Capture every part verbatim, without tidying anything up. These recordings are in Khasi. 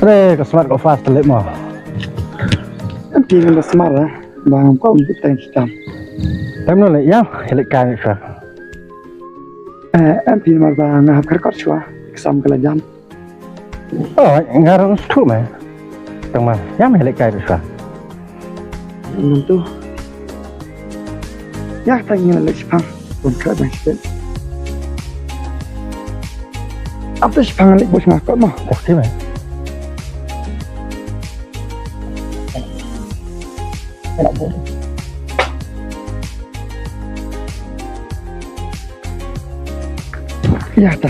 Re, ka smart ka fast leh mo. Em ti ngan da smart eh. Bang ko bi tang sitam. Tem no le ya, leh kai ka. Eh, em ti mar ba nga hap kar kar shwa. Exam ka la jam. Oh, nga rong stu me. Tang ma, ya me leh kai ka. Ntu. Ya tang ngi leh shipang. Bun ka bang shipang. Ap tu shipang leh bos ngah kot mo. Okay me. Ya ta.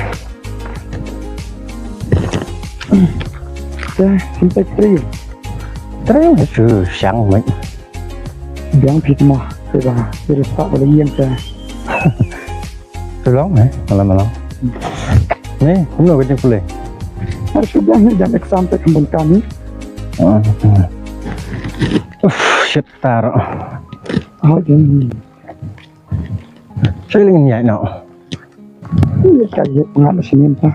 Ta, sampai trio. Trio tu siang mai. Biang phi mo. Trio, trio sa pada yang ta. Tolong eh, malam-malam. Ni, kumno ka jingpule? Ar shu biang ni jam exam te kham bun kami. Uf, shit taro. Oh, jing. Sailing ni no. Ini ka ye pengap sini ta.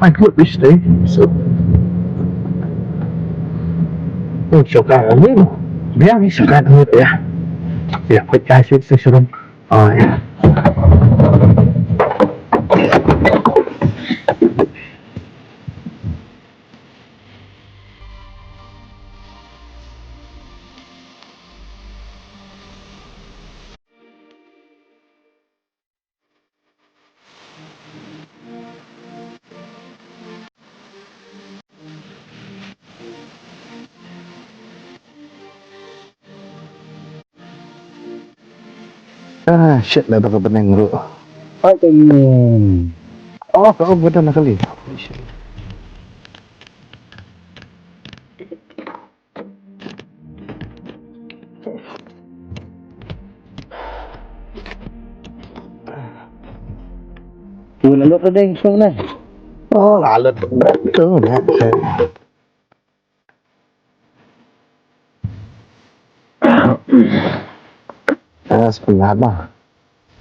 I could be stay. So, oh, so ka ni. Biang ni so ka ni ya. Ya, put ka shi su surum. Oh, ya. Ah, shit, la da ka bneng ruh. Ai, ka ïing. Oh, ka um ka don na kali. Ui, la lut ding sung ne. Oh, la lut tu ne. Ah, sepengat lah.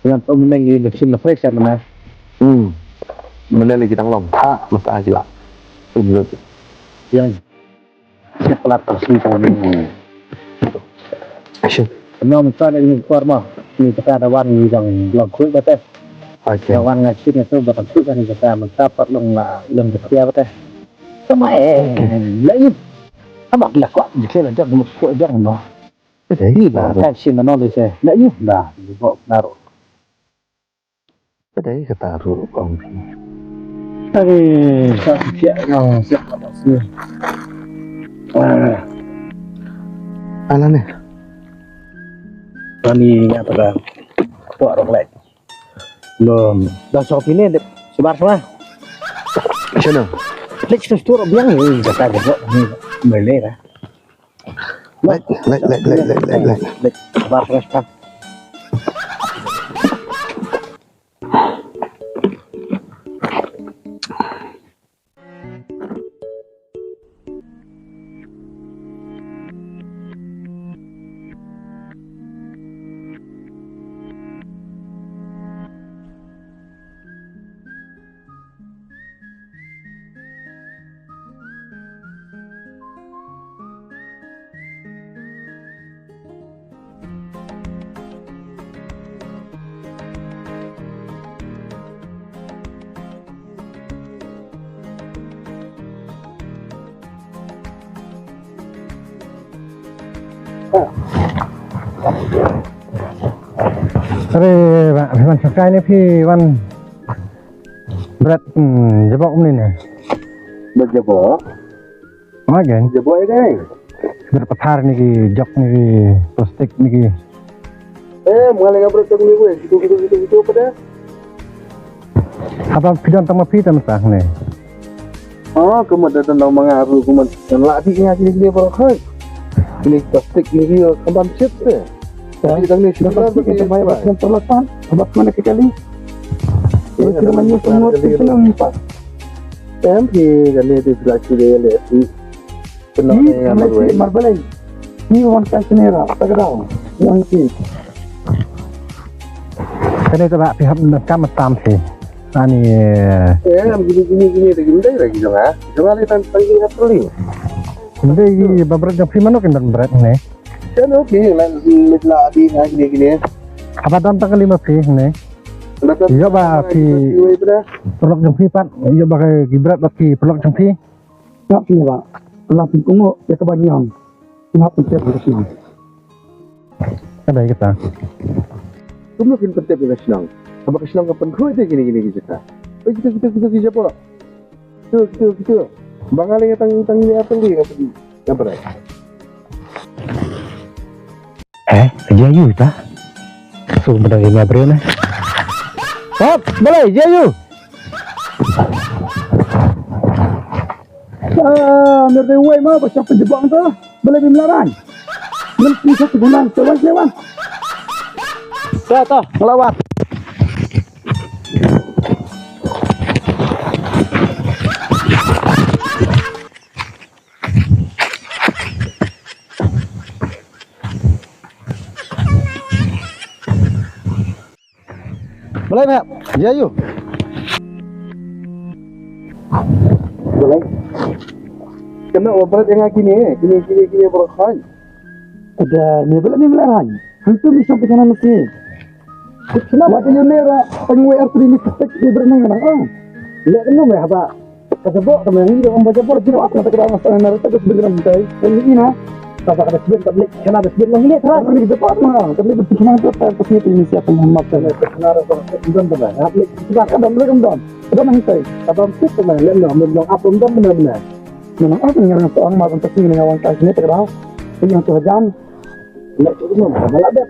Ngan to mynne ngi leh shin la fresh mynne. Hmm. Mynne leh ki dang long. Ha, mynta ki la. Um, lut. Yang. Ki plat ta shu ko ni. Shu. Nong ta leh ni por ma. Ni ta da wan ni dang long khuid ba te. Okay. Da wan nga shin tu ba ta khuid ba ni ta mynta pat long la long ta ba te. Tama eh. La ip. Ama la ko ni ke la dang ko dang no. Ka dei ka ruh. Ka shin na nong le se. Na ïa da. Di bok na ruh. Ka dei kata ruh ong phi. Aduh, sa siap nong siap apa sih. Ah. Ala ne. Ani nya pada. Tok rok lek. Lom. Dah sok pini dep. Sebar semua. Sana. Lek sus tu rok biang ni kata dia. Ni. Boleh lah. Lek, lek, lek, lek, lek, lek, lek. Lek, bar, bar, bar. Are ba, phi wan sha kai ne phi wan bret, hmm, jabok umne ne. Bret jabok? Magen. Jabok ïa kai. Bret pathar ne ki jok ne ki plastik ne ki. Eh, mali nga bret tang ne ki. Gitu, gitu, gitu, gitu, apa dah? Haba phi don tang ma phi tang ma tang ne. Oh, kumut da tang ma nga ruh kumut. Ngan lah dik nga kini kini baroh hai. Kini plastik ni kini kaban chip eh. Tapi tang ni sini kan bagi yang baik. Yang terlepas, abang mana ke kali? Ini kira manyuk semua tu senang empat. Em phi kane te phi la shu dei le phi. Kano ne nga marwei. Marbelei. Ni wan ka sini ra, ta ka daw. Wan ki. Kane te ba phi hap na kam tam phi. Ani. Em gini gini gini te gini dei lagi jong ha. Jong ha le tan tan gini hap tuli. Dei ba bret jong phi mano kin ban bret ne. Kano phi lan la di nga gini gini. Haba dam tang kali ma phi ne. Ïoh ba ki paralok jong phi pat, ïoh ba ki bret bad ki paralok jong phi. Ngap sini ba. Lah pynkohnguh ïa kaba ngiam. Ngap pyntip ha ka shnong. Ka dei kata. Kumno kin pyntip ïa ka shnong? Haba ka shnong ka pynkhuid ïa kine kine ki jaka. Oi kita kita kita ki jaka. Kita kita kita. Ba nga lei tang tang ïa tang ïa. Ngap rai. Eh, Jayu ta? Su bedang ina breu na. Hop, balei Jayu? Ah, mir de wei ma ba chap jebang ta. Balei bim laran? Mesti satu bulan sewan sewan. Ta ta, ngelawat. Balei meh, Jayu. Balei. Kena wa bret ïa nga kine, kine kine kine bret hai. Ada ni balei ni balei hai. Hantu mi sampai sana mesti. Wat ïa ne ra pynwei artri ni pek ni bret nang nang ah. Leh kenu meh haba. Ka jabok ka meh ngi dong ba jabok jabok ka tak dah masa na ta ka sbin ram tai. Ngi ina. Ta ka sbin ka blik kana da sbin lang ni tra ni jabok ma. Ka blik tu semang tu ta pasti tu ni siap pun mak ta. Kana da sbin ta. Hap lek kita ka dam lek dam. Dam nang tai. Ka dam tu meh lek dam dam ap dam dam. Memang apa yang orang ma ta sini dengan orang kai sini tak dah. Yang tu jam. Lek tu meh malah dah.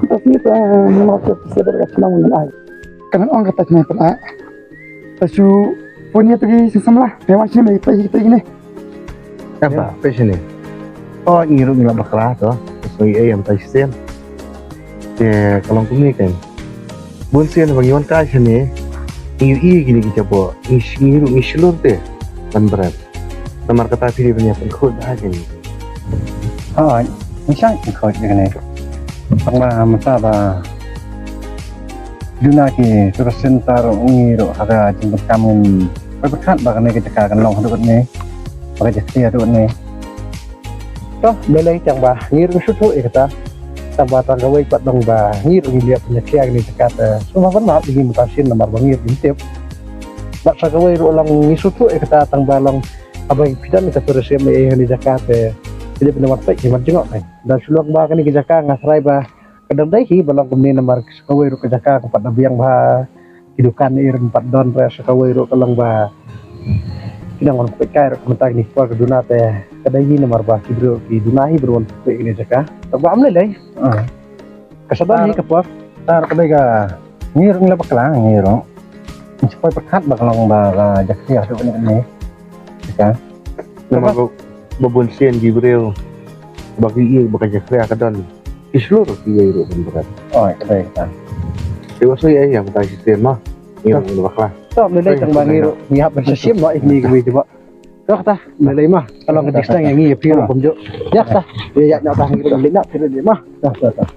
Pasti ta ni mak ta siap ka senang dengan ai. Kan ong kata sini pun ah. Pasu pun ïa pagi samla. Memang sini pagi pagi ni. Apa? Apa sini? Oh, ngi ruh ngi la bakla to. So ïa ïa tai sien. Te ka long kumne kan. Bun sien ba ngi wan kai sini. Ngi ïohi kine ki jabok. Ngi sh- ngi ruh ngi shlur te. Ban bret. Namar kata phi dei ban ïa pynkhot ha kine. Hooid, ngi shait pynkhot ïa kane. Tang ba mynta ba duna ki tourist center ngi ruh ha ka jingdonkam ngin pyrkhat ba kane ka jaka kan long haduh katne. Ba ka jaka haduh katne. To, balei tang ba ngi ruh shu thuh ïa kata. Tang ba tang kawei pat long ba ngi ruh ngi leh pynjakhlia kane ka jaka te. Sngewbha ban map ïa ngi mynta sien namar ba ngi ruh ngi tip. Bad sa kawei ruh long ngi shu thuh ïa kata tang ba long Haba phi don ka tourism ïa kane ka jaka te phi dei ban wan peit ki mat jngoh kan. Dan shu long ba kane ka jaka nga tharai ba ka dang dei hi ba long kumne namar sa kawei ruh ka jaka ka pat da biang bha ki dukan ïa rim pat don re sa kawei ruh ka long ba ki dang wan peit kai ruh ka mynta kine ki por ka duna te ka dei hi namar ba ki briew ki duna hi ba wan peit kane ka jaka. Tang ba am lei lei. Ka sa don hi ka por. Tar ka dei ka ngi ruh ngi la bakla ngi ruh. Ngi sa poi pyrkhat ba ka long ba ka jaka tu ni ni. Ka. Namar ba ba bun sien ki briew ba ki ïa ba ka jaka ka don. Ki shlur ki ïa ruh ban berat. Oh, ka dei ka. Te wa soi ai ïa ka shisien ma. Ngi ruh ngi la bakla. To, ngi dei tang ba ngi ruh ngi hap ban shisien ma ini ki wei ba. Dah ta, nalai mah. Kalau ke distang yang ni, piro pun jo. Ya ta, ya ya nak tahan kita balik nak, piro dia mah. Dah, dah, dah.